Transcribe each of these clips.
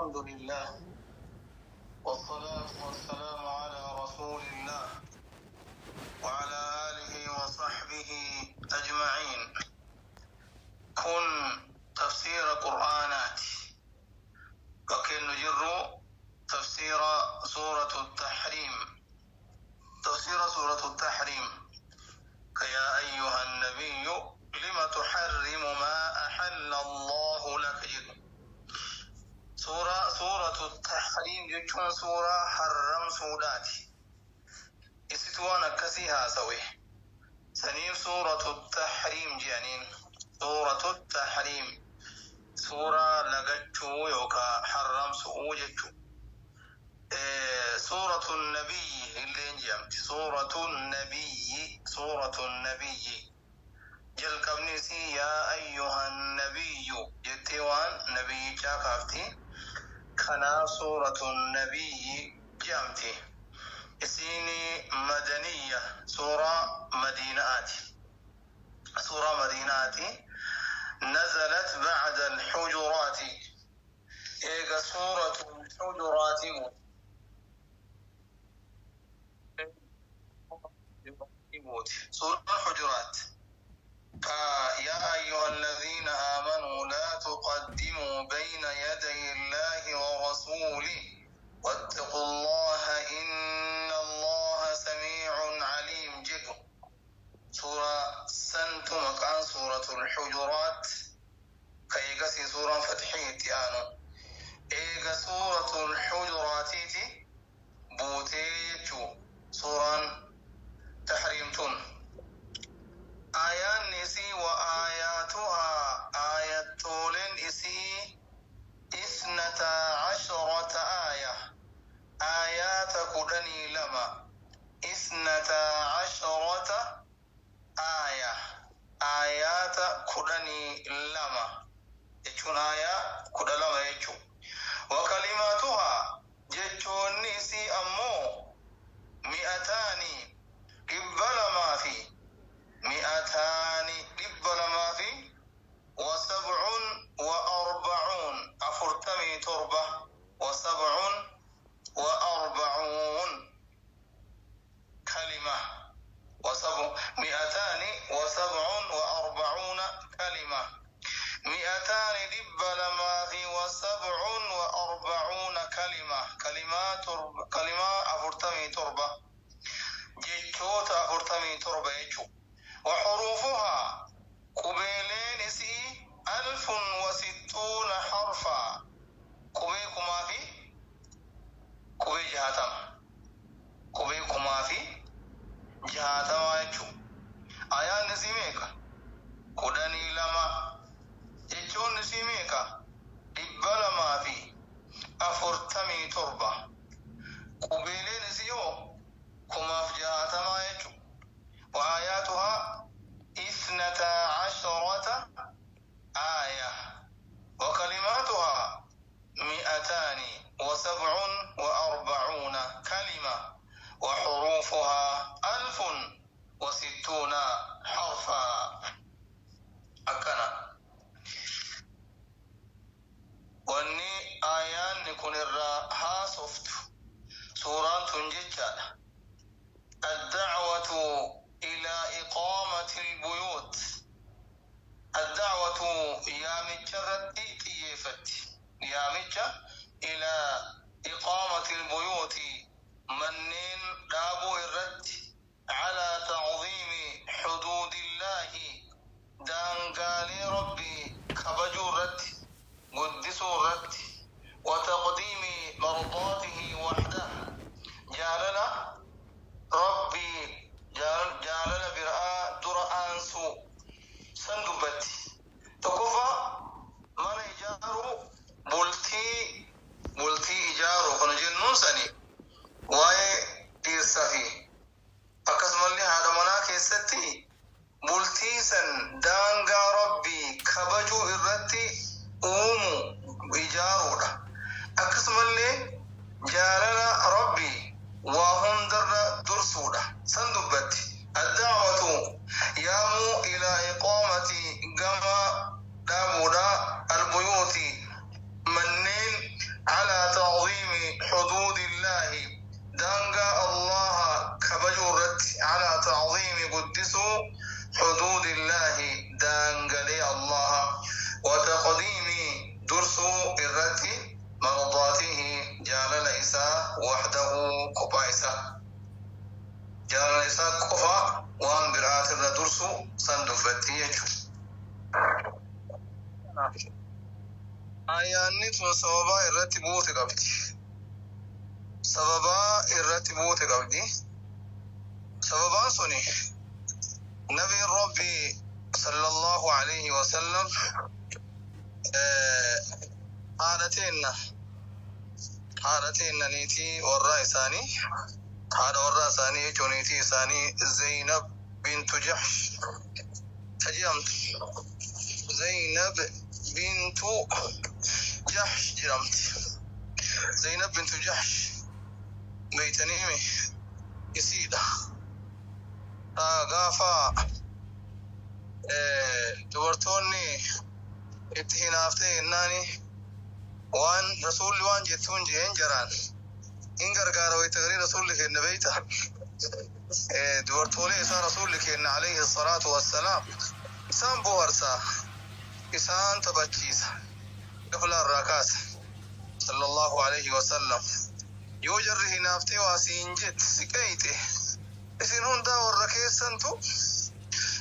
الحمد لله والصلاة والسلام على رسول الله وعلى آله وصحبه أجمعين. Kun tafsiira Qur'aanaati. Bakki nu jirru tafsiira suuratu Tahriim. Tafsiira suuratu Tahriim. Ka yaa ayyuha nabiyyu lima tuharrimu maa ahalla Allahu laka jedhu. Suuraa suuratu Tahriim jechuun suuraa harramsuudhaati. Isitu waan akkasii haasawe. Saniif suuratu Tahriim jedhaniin. Suuratu Tahriim. Suuraa lagachuu yookaa harramsu'uu jechuu. Suuratu Nabiyyi illeen jedhamti. Suuratu Nabiyyi. Suuratu Nabiyyi. Jalqabni isii yaa ayyuhan nabiyyu jettee waan nabiyyichaa kaafti. Kanaaf suuratu Nabiyyi jedhamti. Isiin madaniyya, suuraa Madiina'aati. Suuraa Madiina'aati. Nazalat ba'da al-hujuraati. Eega suuratu al-hujuraati buute. Suuraan Hujuraat ka yaa ayyuha alladhiina aamanuu laa tuqaddimuu bayna yaday Illaahi wa rasuulih wattaqu Allaaha inna Allaaha samiicun caliim jedhu. Suuraa santu maqaan suuratul Hujuraat ka eegasii suuraan Fatxii itti aanu. Eega suuratul Hujuraatiiti buutee jechuu suuraan Tahriim tun. Aayaanni isii wa aayaatuhaa aayattooleen isii isnataa ashrata aaya aayaata 12, isnataa ashrata aaya aayaata 12 jechuun aayaa 12 jechu. Wa kalimaatuhaa jechoonni isii ammoo mi'ataani 200 fi mi'ataani 200 fi wa sab'un wa arba'uun 47, wa sab'un wa arba'uun kalima, wa sab'u mi'ataani wa sab'un wa arba'uuna kalima, mi'ataani 200 fi wa sab'un wa arba'uuna kalima, kalimaa torba, kalimaa 47, jechoota 47 jechu. Wa huruufuhaa qubeeleen isii alfun wa sittuuna harfaa qubee kumaa fi qubee 60, qubee kumaa fi jaatamaa jechu. Ayaan isii meeqa? 12. Jechoonni isii meeqa? 247. Qubeeleen isii hoo? Kumaaf jaatamaa jechu. Wa aayaatuhaa isnataa ashrata aaya wa kalimaatuhaa mi'ataani wa sab'un wa arba'uuna kalima wa huruufuhaa alfun wa sittuuna harfaa. Akkana wanni aayaanni kun irraa haasoftu suuraan tun jechaadha. Adda'watu ilaa iqaamati albuyuut. Adda'watu yaamicha irratti xiyyeeffatti. Yaamicha ilaa iqaamati albuyuuti manneen dhaabuu irratti, alaa ta'ziimi xuduudillaahi daangaalee Rabbii kabajuu irratti, guddisuu irratti, wa taqdiimi mardaatihi wahdah jaalala Rabbii jaalala biraa dura aansuu san dubbatti. Tokkoffaa mana ijaaruu, bultii ijaaruu kana jennuun sani waa'ee dhiirsa fi akkasumallee haadha manaa keessatti bultii san daangaa Rabbii kabajuu irratti uumu, ijaaruudha. Akkasumallee jaalala Rabbii waa hundarra dursuudha. San dubbatti. Adda'watu yaamuu ilaa iqaamati gama dhaabuudha, albuyuuti manneen, alaa. Irratti mardaatihi, jaalala isaa, wahdahu, kophaa isaa, jaalala isaa qofa waan biraatirra dursu san dubbatti jechuudha. Ayyaanni tun sababaa irratti buute qabdi. Sababaa irratti buute qabdi. Sababaan suni Nabiin Rabbi sallallahu alayhi wa sallam haadha teenna, haadha teenna, niitii warraa isaanii, haadha warraa isaanii jechuun niitii isaanii Zainab bintu Jahsh ta jedhamtu, Zainab bintu Jahsh jedhamti. Zainab bintu Jahsh beeytaniimi? Isiidha. Gaafa dubartoonni itti hinaaftee yennaani waan Rasuulli waan jettuun jeen jaraan hin gargaara. Wayta garii Rasuulli kenna beeyta dubartoolee isaa, Rasuulli kenna alayhi salaatu wassalaam isaan boharsaa, isaan taphachiisa, gaflaa irraa kaasa sallallahu alayhi wasallam. Yoo jarri hinaaftee waa siin jette, si qeeyxe, isin hundaa warra keessantu,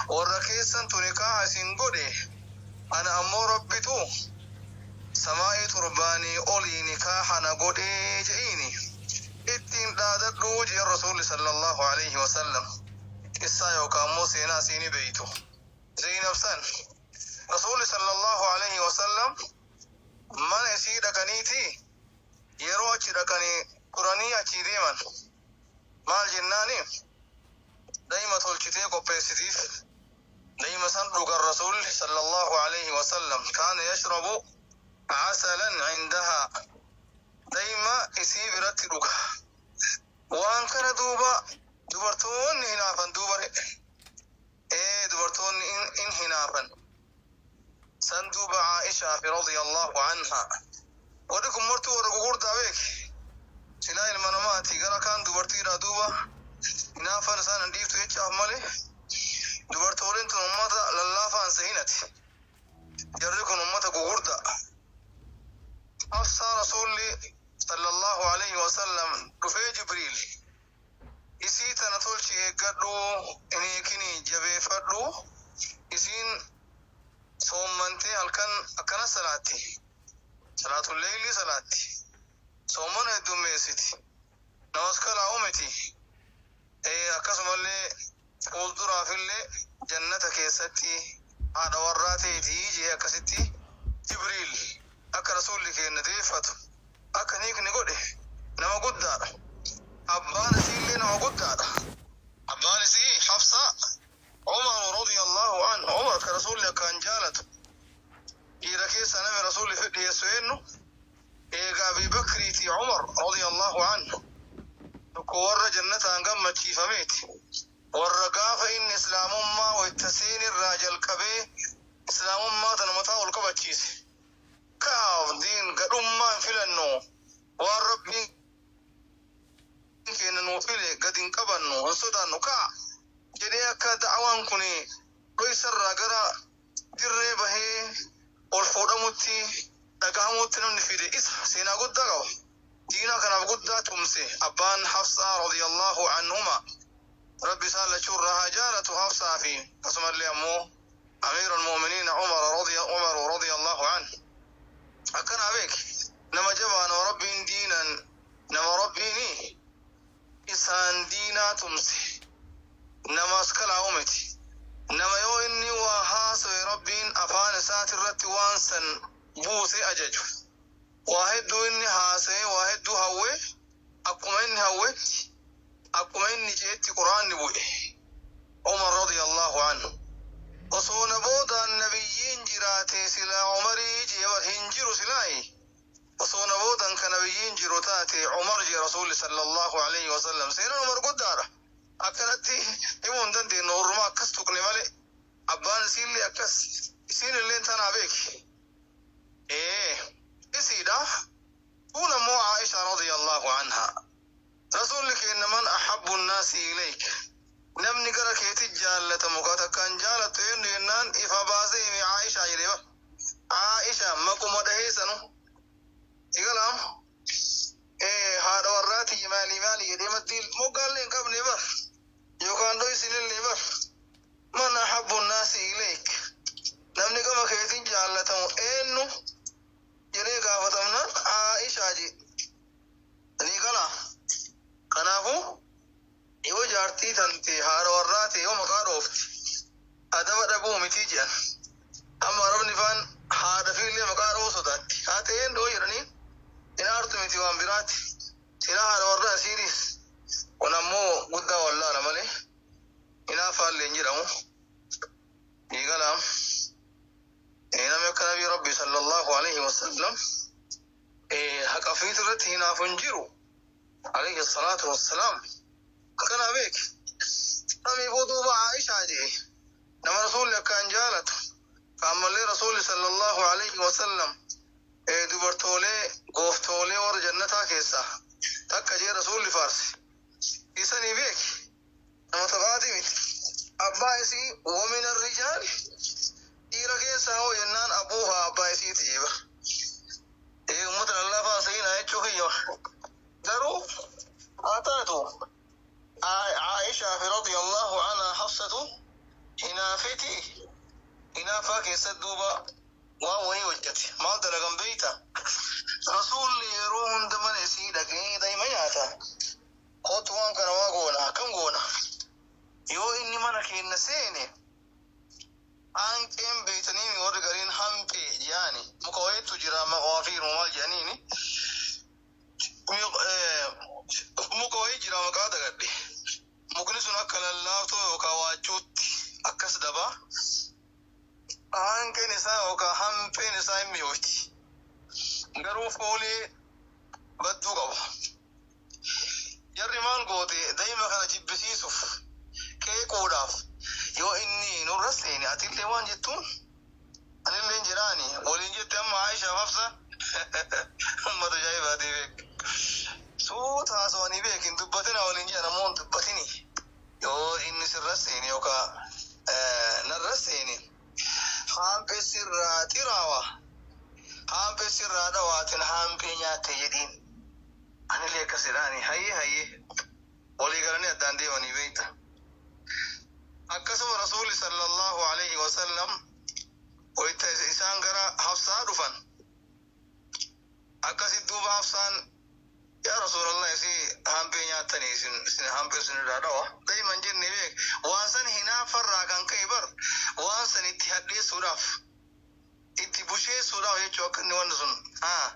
warra keessantu nikaa isin godhe, ana ammoo Rabbitu samaa'ii torbaanii olii nikaaha na godhee je'iini ittiin dhaadadhuu jeen Rasuulli sallallahu alayhi wasallam. Qissaa yookaan ammoo seenaa isiini beeytu. Zainab san Rasuulli sallallahu alayhi wasallam mana isii dhaqaniiti, yeroo achi dhaqanii turanii achii deeman, maal jennaani, daa'ima tolchitee qopheessitiif. Daa'ima san dhugan. Rasuulli sallallahu alayhi wasallam kaana yashrabu casalan cindahaa, daa'ima isii biratti dhuga. Waan kana duuba dubartoonni hinaafan. Duuba ee dubartoonni in hinaafan san. Duuba Aishaa fi radiyallahu anha, warri kun martuu warra gugurdaa beeki, silaa ilma namaati gara kaan dubartiidha. Duuba hinaafan isaan hin dhiiftu jechaaf malee dubartooliin tun ummata lallaafaan sehinati. Jarri kun ummata gugurdaa. Hafsaa Rasuulli sallallahu alayhi wasallam dhufee Jibriil isii tana tolchi eeggadhu, hin hiikini, jabeeffadhu, isiin soommantee halkan akkana salaatti, salaatul leeylii salaatti, soommana heddummeessiti, namas kalaa miti, akkasumallee fuulduraafillee jannata keessatti haadha warraa teetii jee. Akkasitti Jibriil akka Rasuulli keenya deeffatu, akka hiikni godhe. Nama guddaadha. Abbaan isiillee nama guddaadha. Abbaan isii Hafsaa Umar radiyallahu anhu. Umar ka Rasuulli akkaan jaalatu, dhiira keessa nami Rasuulli fedhiyeessu eenyu eega Abi Bakriiti? Umar radiyallahu anhu tokko warra jannataan gammachiifameeti, warra gaafa inni islaamummaa wayta seenirraa jalqabee islaamummaa tana mataa ol qabachiise. Kaaf diin gadhummaa hin filannu, waan Rabbiin keenya nuu file gad hin qabannu, hin sodaannu, kaa jedhee akka da'awaan kun dhoysarraa gara dirree bahee ol fuudhamutti dhagahamutti namni fide isa. Seenaa guddaa qaba. Diinaa kanaaf guddaa tumse abbaan Hafsaa radiyallahu anhuma. Rabbi isaan lachuurraa haa jaalatu, Hafsaa fi akkasumallee ammoo amiirul mu'miniina Umar radiya Umar radiyallahu anhu. Akkanaa beek, nama jabaa, nama Rabbiin diinan, nama Rabbiini isaan diinaa tumse, nama askalaa miti, nama yoo inni waa haasawe Rabbiin afaan isaatirratti waan san buuse ajaju. Waa hedduu inni haasa'e, waa hedduu hawwe, akkuma inni hawwetti, akkuma inni jeetti Quraanni bu'e. Umar radiyallahu anhu osoo na boodaan nabiyyiin jiraate silaa Umarii jee. Bar hin jiru silaayi. Osoo na boodan ka nabiyyiin jiru taate Umar jee Rasuulli sallallahu alayhi wasallam. Seenaan Umar guddaadha, akkanatti himuu hin dandeenyu, ormaa akkas tuqne malee. Abbaan isiillee akkas, isiin illeen tanaa beeki. Ee, isiidha. Kun ammoo Aisha radiyallahu anha. Rasuulli keenya man ahabbu nnaasi ilayk, namni gara keeti jaallatamu ka takkaan jaalattu eenyu jennaan, ifa baasee hime, Aisha jedhee bar. Aisha maquma dhahee sanu. warraati. Silaa haadha warraa isiinis kun ammoo guddaa wallaala malee hinaaffaallee hin jedhamu. Eegalaam. Namni akka nabii Rabbi sallallahu alaihi wasallam haqa fiitu irratti hinaafu hin jiru. Alayhi salaatu wassalaam. Akkana beeki. Samiifuu duuba Aishaa jee nama rasuulli akkaan jaalatu. Ammallee rasuulli sallallahu alaihi wasallam dubartoolee gooftoolee warra jannataa keessaa takka jee rasuulli faarse. Isanii beeki. Nama taphaati miti. Abbaa isii ومن الرجال dhiira keessaa hoo jennaan abuuhaa abbaa isiiti jee bara. Uummata lallaafaa seenaa jechuu kiyya. Garuu haa taatu Aishaa fi radiyallahu anhaa Hafsatu hinaafeti hinaafaa keessatti duuba waan wayii hojjete. Maal dalagan beeyta? Rasuulli yeroo hunda mana isii dhaqee daa'ima nyaata. Kootu waan kana waa goona akkam goona? Yoo inni mana keenya seene hanqeen beeytanii warri gariin hanqee jedhani muka wayiitu jira maqaa fi maal jedhaniini muka wayii jira maqaa dagadhe mukni sun akka lallaaftoo yookaan waacuutti akkas dabaa hanqeen isaa yookaan hanqeen isaa hin mi'ooti garuu foolii badduu qaba. Jarri maal goote daa'ima kana jibbisiisuuf qeequudhaaf yoo inni nurra seene atillee waan jettuun anillee hin jedhaani waliin jette amma Aishaa Hafsa uummata ajaa'ibaatii beek. Suuta haasawanii beek hin dubbatina waliin jedhan ammoo hin dubbatini yoo inni sirra seene yookaan narra seene hampee sirraa xiraawa hampee sirraa dhawaatin hampee nyaatte jedhiin anillee akkas jedhaani hayyee hayyee walii galanii addaan deemanii beekta. Akkasuma rasuulli sallallahu alaihi wasallam wayita isaan gara Hafsaa dhufan akkasi duuba Hafsaan yaa rasuulallah isii hambee nyaattanii isin hambee isin irraa dhawa daa'iman jenne beek waan san hinaaffarraa kan ka'e bar waan san itti hadheessuudhaaf itti busheessuudhaaf jechuu akka inni wanni sun haa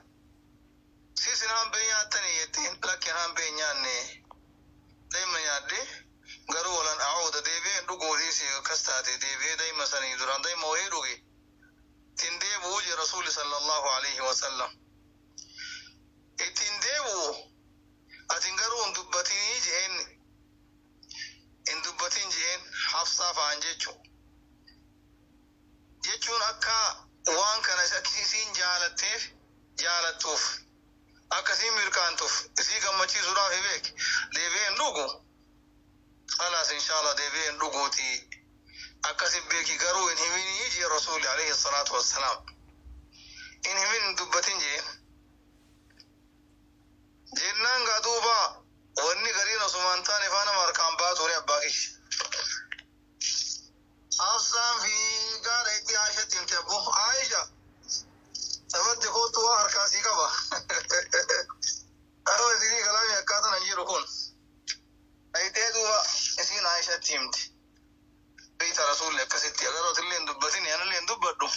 si isin hambee nyaattanii jetteen lakkeen hambee nyaanne daa'ima nyaadde garuu walan a'uuda deebi'ee dhuguu dhiisii akkas taate deebi'ee daa'ima sanii duraan daa'ima wayii dhuge ittiin deebi'uu jee rasuulli sallallahu alaihi wasallam ittiin deebi'u atin garuu hin dubbatinii jeen hin dubbatin jeen Hafsaa fa'aan jechu jechuun akka waan kana isiin jaalatteef jaalattuuf akkasiin mirkaantuuf isii gammachiisuudhaaf beek deebi'ee hin dhugu. خلاص إن شاء الله ديبين رقوتي أكسب بيكي قرو إن همين يجي الرسول عليه الصلاة والسلام إن همين دبتين جي جنان قدوبا واني قرين سمانتان فانا ماركان باتوري أباكيش أفسان في قال إتي عائشة تنتبه عائشة تبدي قوتوا هركاسي كبا أهو زيني كلامي أكاتنا نجي ركون Ayitee duuba isiin Aishaatti himti. Beeyta rasuulli akkasitti agaruu atillee hin dubbatini anillee hin dubbadhu.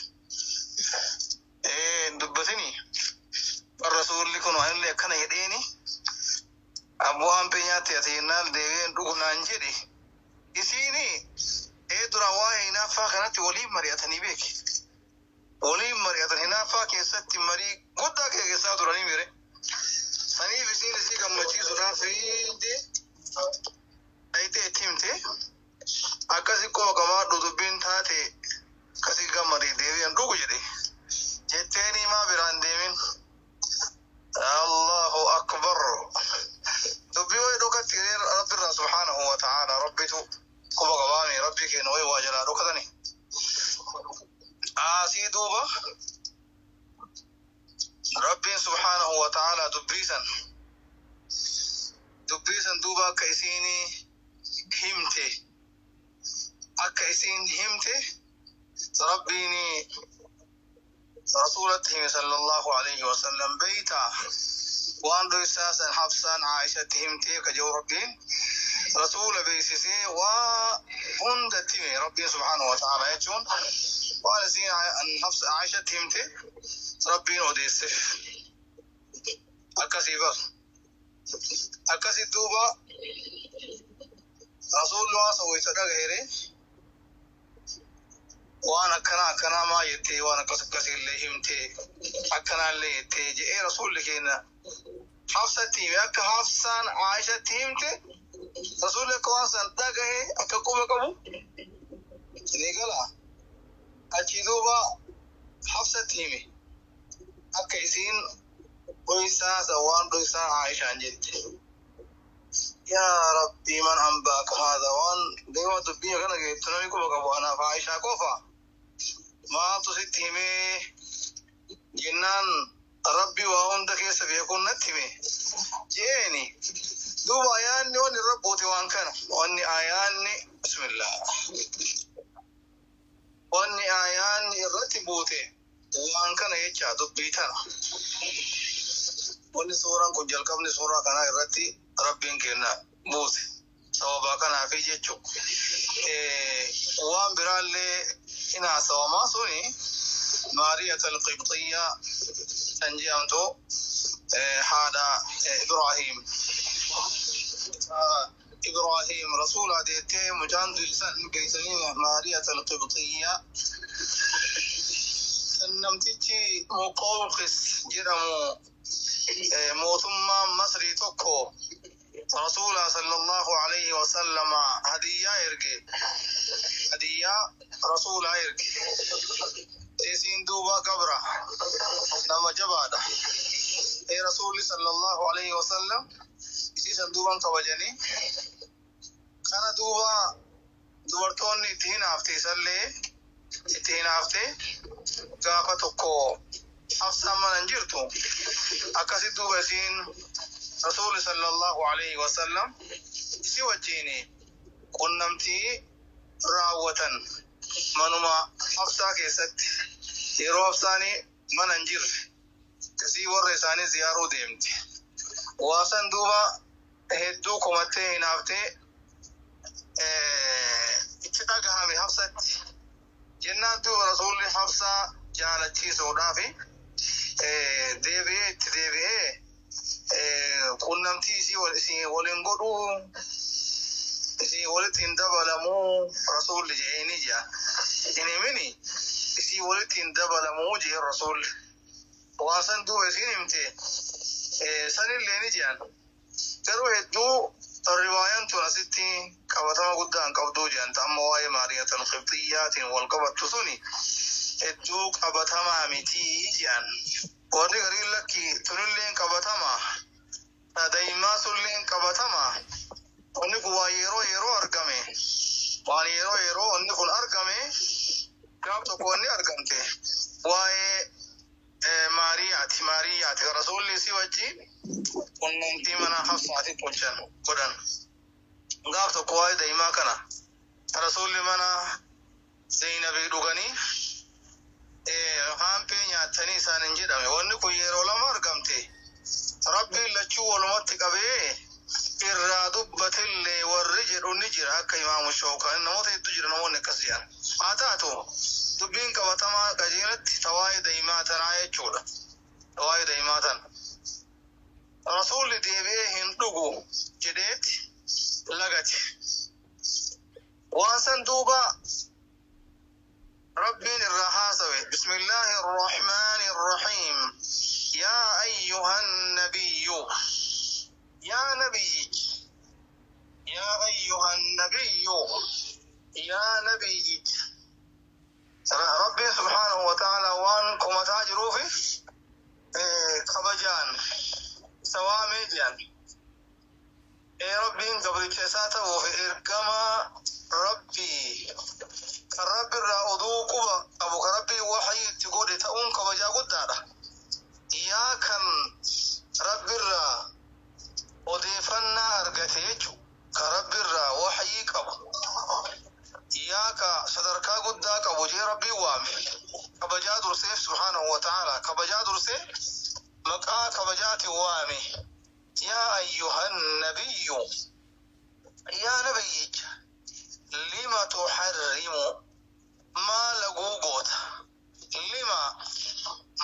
Hin dubbatini. Rasuulli kun anillee akkana jedheeni abboo hampee nyaatte ati jennaan deebi'ee hin dhugu naan jedhe. Isiini dura waa'ee hinaaffaa kanatti waliin mari'atanii beeki. Waliin mari'atan hinaaffaa keessatti marii guddaa keessaa turanii mire. Saniif isiin isii gammachiisuudhaaf fiigdee ayitee itti himte akkasi quba qabaadhu dubbiin taate akkasi gammadee deebi'an dhugu jedhe jetteen himaa biraan deemin. Allahu akbar dubbii wayi dhokatti rabbirraa subhaanahu wa ta'aala rabbitu quba qabaame rabbi keenya wayi waa jalaa dhokatani. Asii duuba rabbiin subhaanahu wa ta'aala dubbiisan dubbiisan duuba akka isiin himte akka isiin himte rabbiin rasuulatti hime sallallahu alaihi wasallam beeyta waan dhoysaasan Hafsaan Aishatti himtee ka jiru rabbiin rasuula beeksisee waa hundatti hime rabbiin subhaanahu wa ta'aala jechuun waan isiin Aishatti himte rabbiin odeesseef akkasii bar. Akkasi duuba rasuulli waan san wayita dhagahere waan akkana akkanaa maa jettee, waan akkas akkasiillee himtee, akkanaallee jettee je'ee rasuulli keenya Hafsatti hime. Akka Hafsaan Aishatti himte, rasuulli akka waan san dhagahe akka quba qabu ni gala. Achi duuba Hafsatti hime akka isiin dhoysaa san waan dhoysaa Aishaan jette. Yaa Rabbii, man anbaaka haadha, waan deema dubbii kana geettu namni quba qabu anaaf Aishaa qofa, maaltu sitti himee jennaan, Rabbi waa hunda keessa beekuun natti hime jeeni. Duuba ayaanni wanni irra buute waan kana, wanni ayaanni, bismillah, wanni ayaanni irratti buute waan kana jecha dubbii tana. Wanni suuraan kun jalqabni suuraa kanaa irratti Rabbiin kenna buuse sababaa kanaafi jechu. Waan biraallee in haasawamaa suni Maariyat Alqibxiyyaa kan jedhamtu haadha Ibraahim. Ibraahim rasuula deettee mucaan du'isan geessanii Maariyat Alqibxiyyaa kan namtichi Muqawqis jedhamu mootummaa Masrii tokko rasuula sallallahu alayhi wasallam hadiyyaa erge, hadiyyaa rasuulaa erge. Isiin duuba gabra nama jabaadha. Rasuulli sallallahu alayhi wasallam isii san duuban kabajanii kana duuba dubartoonni itti hinaafte, isallee itti hinaafte. Gaafa tokko Hafsaan mana hin jirtu. Akkasi duuba isiin rasuulli sallallahu alayhi wasallam isi wajjiin qunnamtii raawwatan manuma Hafsaa keessatti, yeroo Hafsaani mana hin jirre, isii warra isaanii ziyaaruu deemte. Waasan duuba hedduu komattee hinaaftee itti dhagahame Hafsatti jennaan, duuba rasuulli Hafsaa jaalachiisuudhaafi deebi'ee itti deebi'ee qunnamtii isii waliin godhuu, isii walitti hin dabalamuu rasuulli je'eeni jea. Hin himini, isii walitti hin dabalamuu jee rasuulli. Waan san duuba isiin himte sanillee ni je'an, garuu hedduu riwaayaan tun asitti qabatama guddaa hin qabduu je'an. Amma waa'ee Maariyat Alqibxiyyaatiin wal qabattu suni hedduu qabatamaa mitii je'an. Warri gariin lakki, tunilleen qabatama, daa'imaa sunilleen qabatama, wanni kun waan yeroo yeroo argame, waan yeroo yeroo wanni kun argame. Gaaf tokko wanni argamte waa'ee Maariyaati, Maariyaati kan rasuulli isii wajjin qunnamtii mana Hafsaati tolchan godhan. Gaaf tokko waa'ee daa'imaa kana rasuulli mana Zeynabii dhuganii haampee nyaatanii isaan hin jedhame. Wanni kun yeroo lama argamte, Rabbiin lachuu walumatti qabee irraa dubbatillee warri jedhu ni jira, akka Imaamu Shawkaan, namoota hedduu jira namoonni akkas jedhan. Haa taatu, dubbiin qabatamaa qajeelatti tawaa'ee daa'imaa tanaa jechuudha. Tawaa'ee daa'imaa tana rasuulli deebi'ee hin dhugu jedheeti lagate. Waan san duuba Rabbiin irraa haasawe. Bismillaahi arrahmaani arrahiim. Yaa ayyuhan nabiyyu, yaa nabiyyi, yaa ayyuhan nabiyyu, yaa nabiyyi. Rabbiin subhaanahu wa ta'ala waan komataa jiruufi kabajaan sawaamee jedhan. Ee Rabbiin gabricha isaa ta'uuf ergamaa Rabbii kan Rabbi irraa oduu quba qabu, kan Rabbii waxyii itti godhe ta'uun kabajaa guddaadha. Yaa kan Rabbi irraa odeeffannaa argate jechu, kan Rabbi irraa waxyii qabu, yaa ka sadarkaa guddaa qabu jee Rabbiin waame. Kabajaa durseef subhaanahu wa ta'ala, kabajaa dursee maqaa kabajaatiin waame. Yaa ayyuhan nabiyyu, yaa nabiyyicha, lima tuharrimu, maa laguu goota? Lima,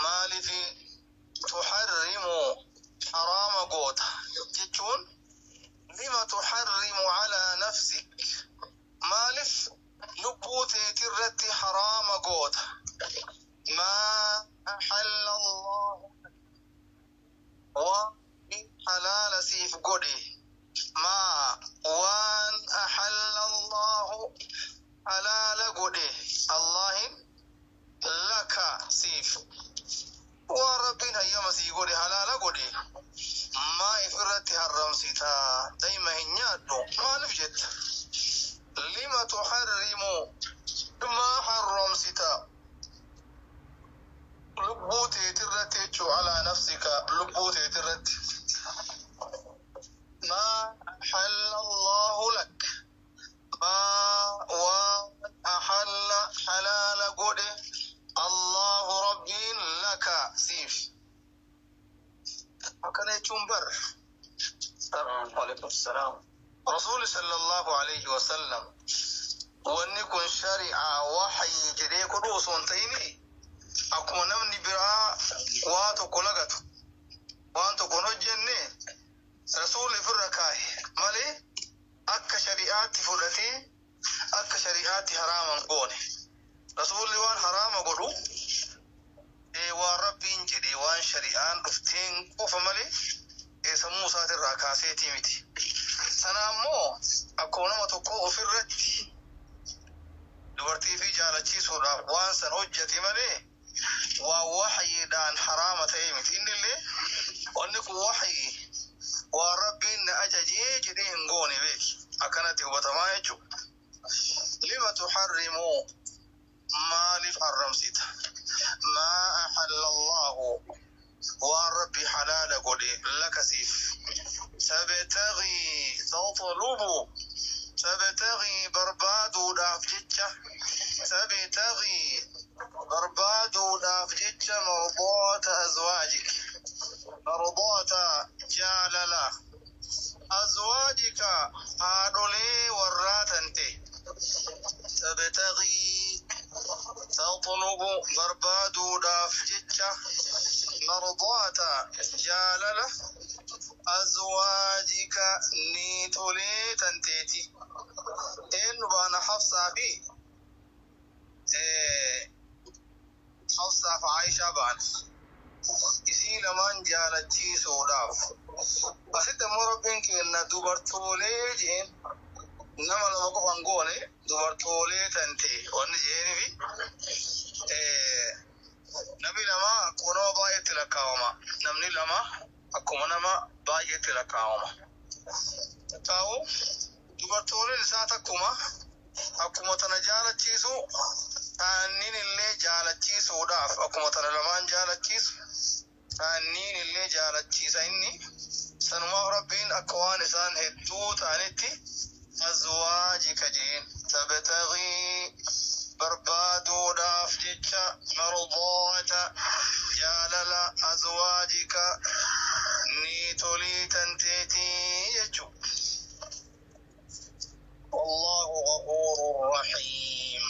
maalifi, tuharrimu, haraama goota jechuun. Jechuun lima tuharrimu calaa nafsik, maalif lubbuu teetirratti haraama goota, maa axalla Allahu, waan halaala siif godhe, maa waan axalla Allahu halaala godhe Allahin laka siif, waan Rabbiin hayyama sii godhe halaala godhe maa ifirratti harramsita? Dayma hin nyaadhu maalif jetta? Lima tuharrimu, maa harramsita lubbuu teetirratti jechuu, alaa nafsika, lubbuu teetirratti, maa axalla Allahu lak, maa waan axalla halaala godhe Allahu Rabbiin laka siif. Akkana jechuun bar Waalaikum salaam. Rasuuli sallallahu alayhi wasallam wanni kun shari'aa waxyi jedhee godhu osoo hin ta'ini, akkuma namni biraa waa tokko lagatu, waan tokko hin hojjenne, rasuulli ofirra kaahe malee akka shari'aatti fudhatee akka shari'aatti haraaman goone. Rasuulli waan haraama godhu waan Rabbiin jedhe, waan shari'aan dhufteen qofa malee sammuu isaatirraa kaaseetii miti. Sana ammoo akkuma nama tokko ofirratti dubartii fi jaalachiisuudhaaf waan san hojjete malee waan waxyiidhaan haraama ta'e miti. Inni illee wanni kun waxyi, waan Rabbiin na ajajee jedhee hin goone beeki. Akkanatti hubatamaa jechuudha. Lima tuharrimu, maaliif haramsita, maa axalla Allahu, waan Rabbi halaala godhe, laka siif? Tabtagii, tatlubu, tabtagii barbaaduudhaaf jecha, tabtagii barbaaduudhaaf jecha, mardaata azwaajik, mardaata jaalala, azwaajika haadholee warraa tante. Tabtagii, tatlubu barbaaduudhaaf jecha, mardaata jaalala, azwaajika niitolee tanteeti. Eenyu baana? Hafsaa fi Hafsaa fi Aishaa baana. Isii lamaan jaalachiisuudhaaf. Asitti ammoo Rabbiin kenna dubartoolee jeen, nama lama qofan goone, dubartoolee tante wanni jeenifi namni lama akkuma nama baay'eetti lakkaawama. Namni lama akkuma nama baay'eetti lakkaawama. Ta'u dubartooleen isaa takkuma akkuma tana jaalachiisu, taanniin illee jaalachiisuudhaaf, akkuma tana lamaan jaalachiisu taanniin illee jaalachiisa inni. Sanumaaf Rabbiin akka waan isaan hedduu ta'anitti azwaajika jeen. Tabtagii barbaaduudhaaf jecha, mardaata jaalala, azwaajika niitolii tanteetii jechu. والله غفور رحيم.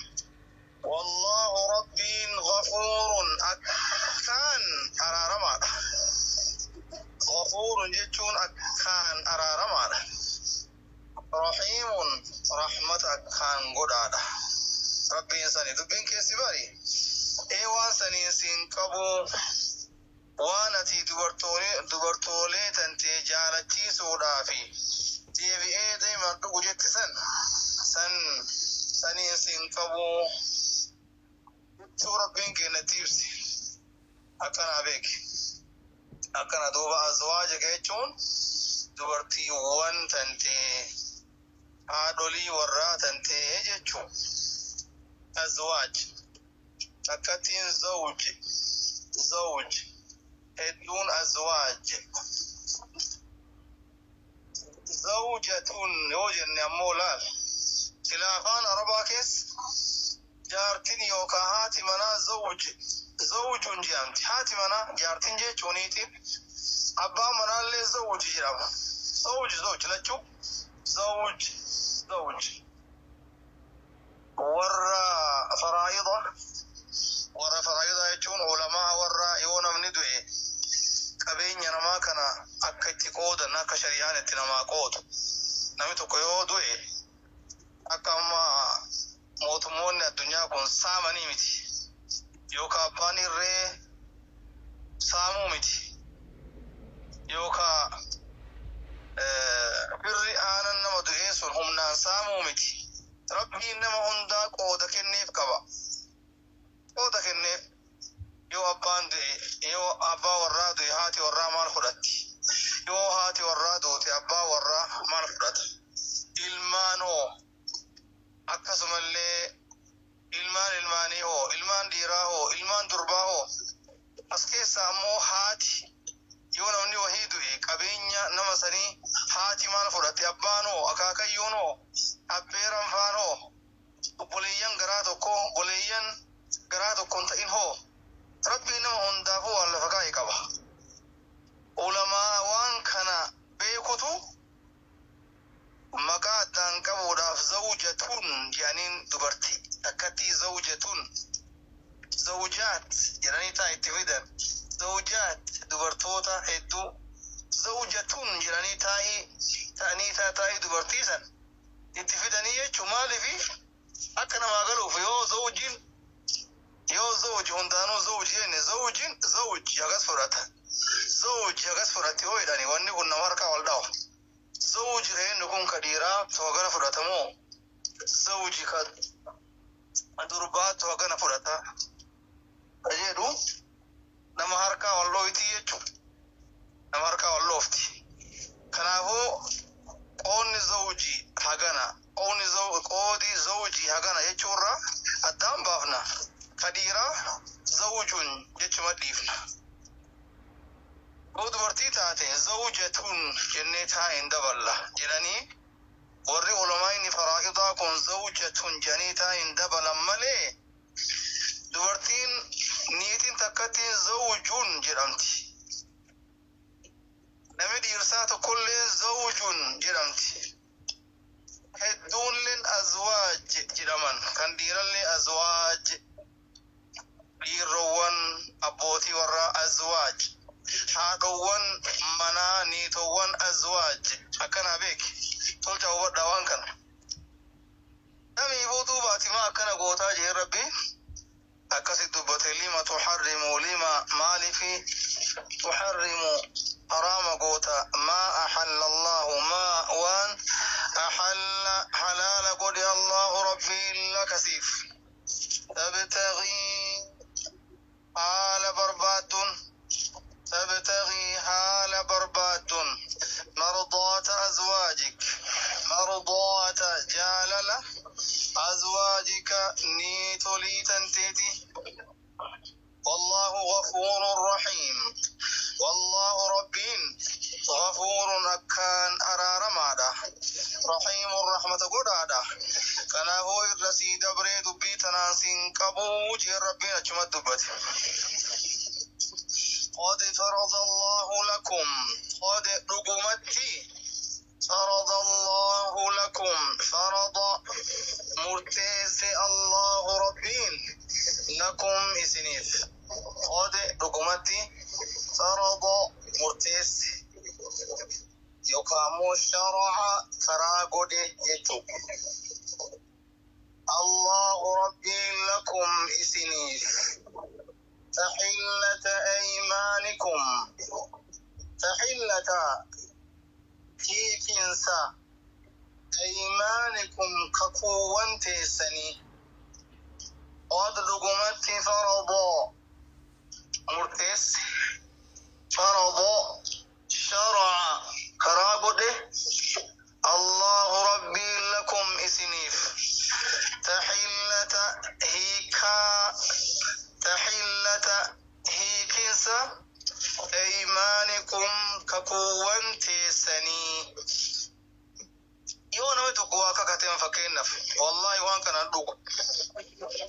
والله ربين غفور akkaan araaramaadha. غفور jechuun akkaan araaramaadha. رحيم rahmata akkaan godhaadha. Rabbiin sani dubbiin keessi bari. Ee, waan saniin siin qabu, waan ati dubartoolee tantee jaalachiisuudhaafi deebi'ee deeman dhugu jetti san saniin siin qabu jechuu Rabbiin keenyatti ibsi. Akkanaa beeki. Akkana duuba azwaaja jechuun dubartiiwwan tantee, haadholii warraa tantee jechuu. Azwaaj takkattiin zawj, zawj hedduun azwaaj. Zawjatun yoo jenne ammoo, laal, sila afaan Arabaa keessa jaartin yookaan haati manaa zawj, zawjun jedhamti. Haati manaa jaartin jechuuniiti. Abbaan manaallee zawji jedhama. Zawj, zawj lachuu, zawj, zawj. Warra faraa'ida, warra faraa'ida jechuun ulamaa, warra yoo namni du'e qabeenya namaa kana akka itti qoodan. qoodan akka shari'aan itti namaa qoodu. Namni tokko yoo du'e akka amma mootummoonni addunyaa kun saamanii miti. Yookaan abbaan irree saamuu miti. Yookaan firri aanan nama du'ee sun humnaan saamuu miti. Rabbiin nama hundaa qooda kenneef qaba. Qooda kenneef yoo abbaan du'e, yoo abbaa warraa du'e, haati warraa maal fudhatti? Yoo haati warraa duute, abbaa warraa maal fudhata? Ilmaan hoo? Akkasumallee ilmaan ilmaanii hoo? Ilmaan dhiiraa hoo? Ilmaan durbaa hoo? As keessa ammoo haati, yoo namni wahii du'e, qabeenya nama sanii haati maal fudhatti? Abbaan hoo? Akaakayyuun hoo? Abbeeran faan hoo? Obboleeyyan garaa tokko, obboleeyyan garaa tokko hin ta'in hoo? Rabbiin nama hundaafuu waan lafa kaa'e qaba. Ulamaa waan kana beekutu maqaa addaan qabuudhaaf zawjatun jedhaniin, dubartii takkattii zawjatun, zawjaat jedhanii taa itti fidan. Zawjaat dubartoota hedduu, zawjatun jedhanii taa'ii ta'anii taa'ii dubartii san itti fidanii jechuun maaliifi akka namaa galuuf. Yoo zawjiin, yoo zawji hundaanuu zawji jenne, zawjin zawji hagas fudhata, zawji hagas fudhatti yoo jedhani, wanni kun nama harkaa wal dhawa. Zawji reennu kun ka dhiiraa hagana fudhatamoo, zawji ka durbaatu hagana fudhata ka jedhu nama harkaa wal dhooyti jechuun nama harkaa wal dhoofti. Kanaafuu qoonni zawji hagana, qoonni qoodi zawji hagana jechuurra addaan baafna. Ka dhiiraa zawjun jechuma dhiifna. Yoo dubartii taate zawjatun jennee taa'in daballa jedhanii warri ulamaa faraa'idaa kun zawjatun jedhanii taa'in dabalan malee, dubartiin niitiin takkattiin zawjun jedhamti. Namni dhiirsaa tokkollee zawjun jedhamti. Hedduunleen azwaaj jedhaman. Kan dhiirallee azwaaj, dhiirrowwan abbootii warraa azwaaj, haadhowwan manaa, niitowwan azwaaj. Akkanaa beeki, tolcha, hubadhaa waan kana. Namii buutuu baatimaa akkana gootaa jee Rabbi akkasit dubbate. Lima tuxarrimu, lima maalifi, tuxarrimu haraama goota, maa axalla Allahu, maa waan axalla halaala godhe Allahu Rabbiin laka siif. Tabtagii haala barbaaddun, tabtagii haala barbaaddun, mardaata azwaajik, mardaata jaalala, azwaajika niitolii tanteeti. والله غفور رحيم. والله ربين غفور أكان أرارمادا، رحيم رحمة قدادا. كنافو الرسي دبري دبي تناسين قبو جي ربين أجمد دبت. قد فرض الله لكم، قد رقمتي، فرض الله لكم، فرض مرتيس، الله ربين لكم إسنيف. قد رقمتي، فرض مرتيس يقام، شرع كرا جتو، الله ربي لكم إسنيف تحلة أيمانكم، تحلة hiikinsa، أيمانكم kakuuwwan teessanii. قد dhugumatti، فرض murteesse، فرض شرع karaa godhe، الله ربي لكم isiniif تحلة hiikaa، تحلة hiikinsa، أيمانكم kakuuwwan teessanii. Yoo namni tokko waa kakateen, fakkeenyaaf, wallahi waan kana dhugu,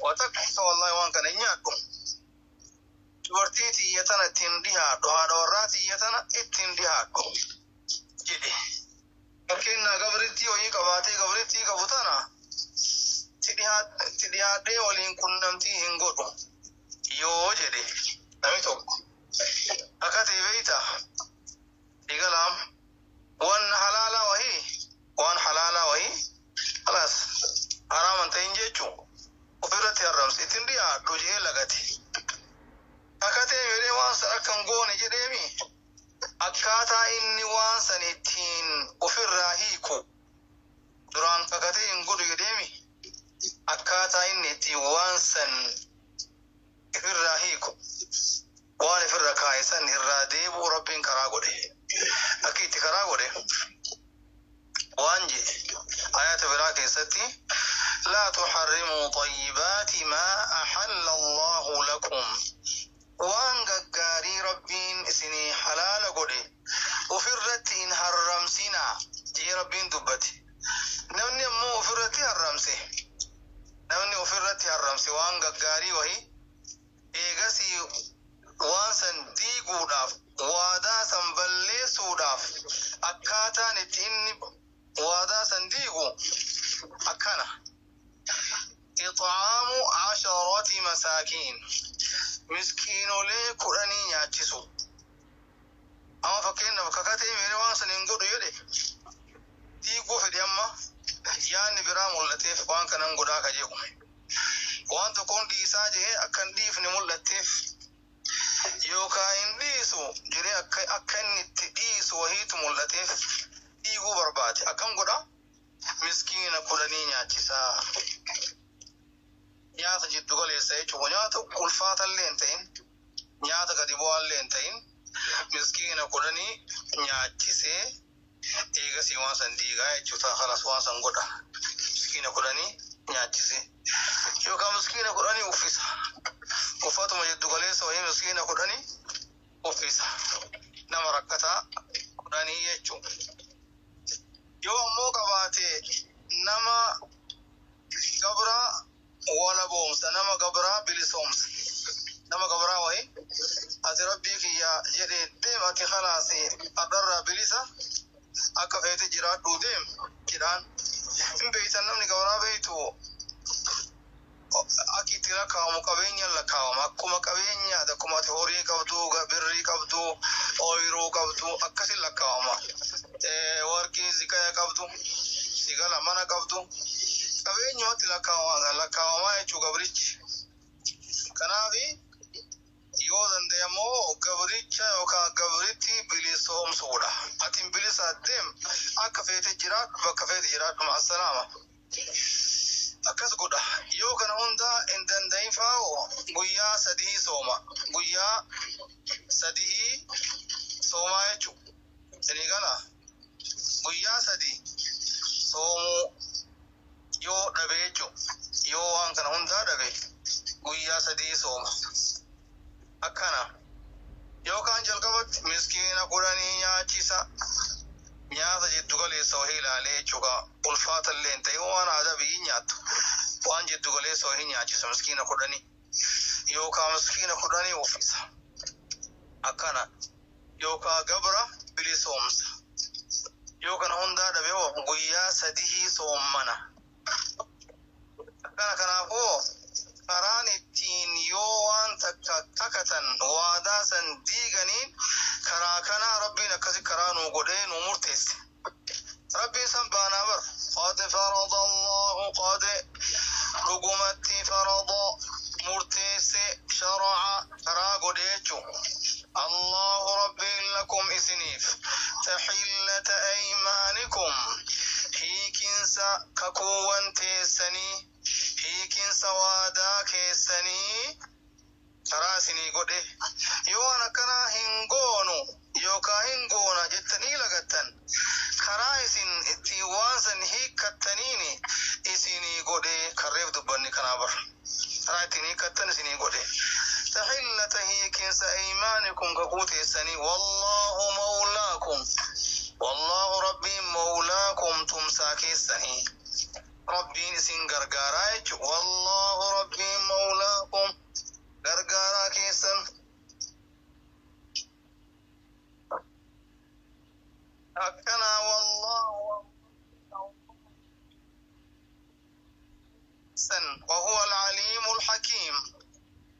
waa takka, wallahi waan kana hin nyaadhu, dubartii tiyya tana ittiin dhihaadhu, haadha warraa tiyya tana ittiin dhihaadhu jedhe. Fakkeenyaa gabrittii wayii qabaatee, gabrittii qabu tana itti dhihaadhee waliin qunnamtii hin godhu yoo jedhe namni tokko, kakatee beeyta, igalaam. Inni waan san ittiin ofirraa hiiku duraan kakatee hin godhu jedheemi, akkaataa inni ittiin waan san ifirraa hiiku, waan ifirra kaa'e san irraa deebi'u Rabbiin karaa godhe. Akka itti karaa godhe waan jedhe ayata biraa keessatti: "لا تحرموا طيبات ما أحل الله لكم", waan gaggaarii Rabbiin isinii halaala godhe ofirratti hin harramsinaa jee Rabbiin dubbate. Namni ammoo ofirratti harramse, namni ofirratti harramse waan gaggaarii wahi, eegasii waan san diiguudhaaf, waadaa san balleessuudhaaf, akkaataan itti inni waadaa san diigu akkana: إطعام 10 مساكين, miskiinolee 10 nyaachisu. Amma fakkeenyaaf kakatee meeree waan san hin godhu jedhe, diiguu fedhe, amma yaanni biraa mul'ateef, waan kanan godhaa ka jedhu, waan tokkoon dhiisaa jedhee akka hin dhiifne mul'atteef, yookaan hin dhiisu jedhee akka inni itti dhiisu wahiitu mul'ateef, diiguu barbaade. Akkam godha? Miskiina 10 nyaachisaa. Nyaata jiddu galeessa jechuudha. Nyaata ulfaatallee hin ta'in, nyaata gadi bu'aallee hin ta'in, miskiina 10 nyaachisee eegasii waan san diigaa jechuudha. Kalas, waan san godha. Miskiina 10 nyaachisee yookaan miskiina 10 uffisa. Uffatuma jiddu galeessa wayii miskiina 10 uffisa. Nama rakkataa 10 jechuudha. Yoo ammoo qabaate, nama gabraa wala boomsa, nama gabraa bilisoomsa. Nama gabraa wayi, "Ati Rabbii kiyya jedhee deem, ati khalaasi addarraa bilisa, akka feete jiraadhuu deem" jedhaan. Hin beeytan, namni gabraa beeytu akki itti lakkaa'amu qabeenyaan lakkaa'ama. Akkuma qabeenyaati, akkuma ati horii qabdu, birrii qabdu, ooyiruu qabdu, akkasin lakkaa'ama. Warqii ziqaya qabdu, sigala mana qabdu, qabeenyumatti lakkaa'amaa jechuu gabrichi. Kanaafi yoo danda'e ammoo gabricha yookaan gabritti bilisoomsuudha. Ati bilisa deem, akka feete jiraadhu, bakka feete jiraadhu, ma'asalaama. Akkas godha. Yoo kana hunda hin danda'in faa'o, guyyaa 3 sooma. Guyyaa 3 soomaa jechuudha. Isinii gala? Guyyaa 3 soomuu yoo dhabe jechuudha. Yoo waan kana hundaa dhabe, guyyaa 3 sooma. Akkana. Yookaan jalqabatti miskiina 10 nyaachisa. Nyaata jiddu galeessa wahii ilaalee jechuudha. Ulfaata illee hin ta'in, waan aadaa biyyi nyaattu. Waan jiddu galeessa wahii nyaachisa miskiina 10. Yookaan miskiina 10 uffisa. Akkana. Yookaan gabra bilisoomsa. Yoo kana hundaa dhabe hoo, guyyaa 3 soommana. Akkana. Kanaafuu karaan ittiin yoo waan takka kakatan waadaa san diiganiin karaa kanaa Rabbiin akkasi karaa nuu godhee nuu murteesse. Rabbiin san baanaa bar. قد فرض الله, قد dhugumatti, فرض murteesse, شرع karaa godhee jechuu. الله Rabbiin لكم isiniif تحلة أيمانكم, hiikinsa kakuuwwan teessanii, hiikinsa waadaa keessanii karaa isinii godhe. Yoo waan akkanaa hin goonu yookaan hin goona jettanii lagattan, karaa isin ittiin waan san hiikkattaniin isinii godhe. Karreef dubbanni kanaa bar, karaa ittiin hiikkattan isinii godhe. تحلة hiikinsa أيمانكم kakuu teessanii. والله مولاكم, والله Rabbiin, مولاكم tumsaa keessanii. Rabbiin isin gargaaraa jechu. والله Rabbiin, مولاكم gargaaraa keessan. Akkana. والله سن وهو العليم الحكيم,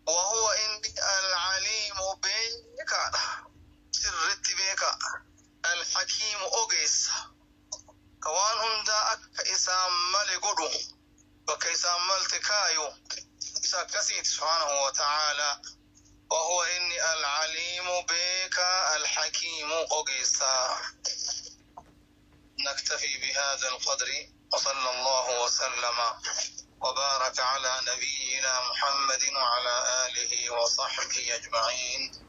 وهو inni العليم beekaadha, sirritti beeka, الحكيم ogeessa, ka waan hundaa akka isaan male godhu, bakka isaan malte kaayu, isa akkasiiti سبحانه وتعالى. Wahuwa inni al-aliimu beekaa al-hakiimu ogeessaa. نكتفي بهذا القدر وصلى الله وسلم وبارك على نبينا محمد وعلى آله وصحبه أجمعين.